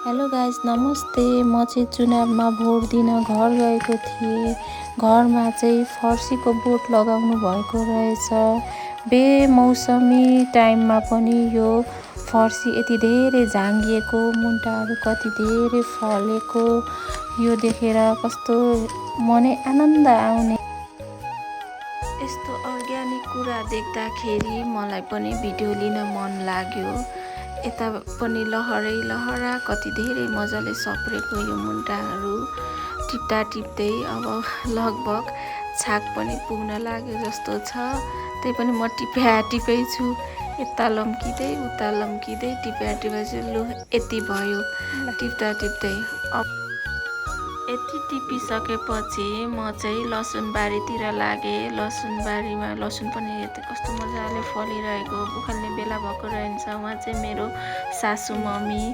Hello guys नमस्ते। म चाहिँ चुनावमा भोट दिन घर गएको थिएँ। घरमा चाहिँ फर्सीको बोट लगाउनु भएको रहेछ। बेमौसमी टाइममा पनि यो फर्सी यति धेरै झाँगिएको, मुन्टाहरू कति धेरै फलेको यो देखेर कस्तो मनै आनन्द आउने। यस्तो अर्ग्यानिक कुरा देख्दाखेरि मलाई पनि भिडियो लिन मन लाग्यो। यता पनि लहरा कति धेरै मजाले सप्रेको यो मुन्टाहरू टिप्दा टिप्दै अब लगभग छाक पनि पुग्न लाग्यो जस्तो छ। त्यही पनि म टिपै छु, यता लम्किँदै उता लम्किँदै टिप्या चाहिँ लु यति भयो टिप्दा टिप्दै। यति टिपिसकेपछि म चाहिँ लसुन बारीतिर लागेँ। लसुन बारीमा लसुन पनि यति कस्तो मजाले फलिरहेको उखाल्ने बेला भएको रहन्छ। उहाँ चाहिँ मेरो सासु मम्मी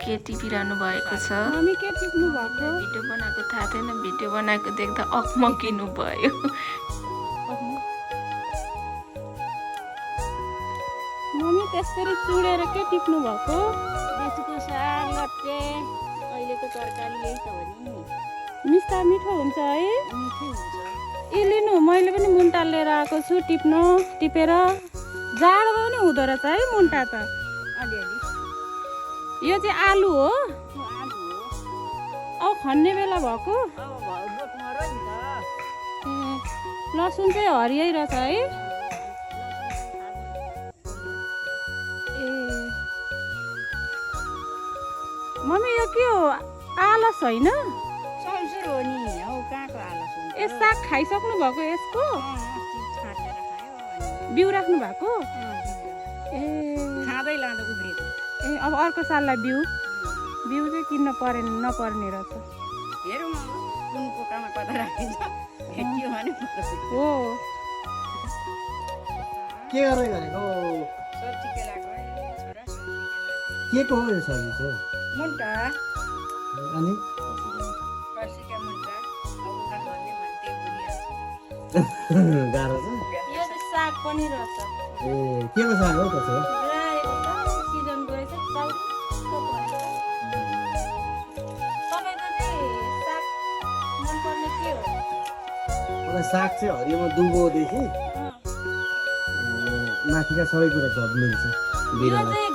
के टिपिरहनु भएको छ। मम्मी के टिप्नु भएको? भिडियो बनाएको थाहा थिएन, भिडियो बनाएको देख्दा अक्मकिनु भयो। मम्मी त्यसरी चुडेर के टिप्नु भएको? बेसीको साग लट्टे अहिलेको तरकारी यही त हो नि। मिठो मिठो हुन्छ है? मिठो हुन्छ। ए लिनु, मैले पनि मुन्टा लिएर आएको छु टिपेर। जाडो पनि हुँदो रहेछ है मुन्टा त अलिअलि। यो चाहिँ आलु हो? त्यो आलु हो। अब खन्ने बेला भएको? अब बोट मर्यो नि त। ए लसुन चाहिँ हरियै रहेछ है? ए मम्मी यो के हो? आलस होइन? सौसुर हो नि। हौ कहाँको आलस हुन्छ? ए साग खाइसक्नु भएको यसको? छाटेर खायो अनि बिउ राख्नु भएको? ए खाँदै लाँदा उब्रेको। ए अब अर्को साललाई बिउ चाहिँ किन्न नपर्ने रहेछ। हेरौँ अब कुन पोकामा कता राखिन्छ, भेटियो भने हो। के गर्दै गरेको? सब्जी केलाको छोरा के को हो यो सब्जी चाहिँ? मुन्टा अनि फर्सीका मुन्टा अब उखान भन्ने भन्थे भुलिहाल्छ। गाह्रो छ। यो चाहिँ साग पनि रहेछ। ए के को साग हो कसो? रायोको साग सिजनको रहेछ, चौरीको परेछ। तपाईँको चाहिँ साग मनपर्ने के हो? मलाई साग चाहिँ हरियोमा दुबोदेखि माथिका सबै कुरा सब मिल्छ। यो बिरालो चाहिँ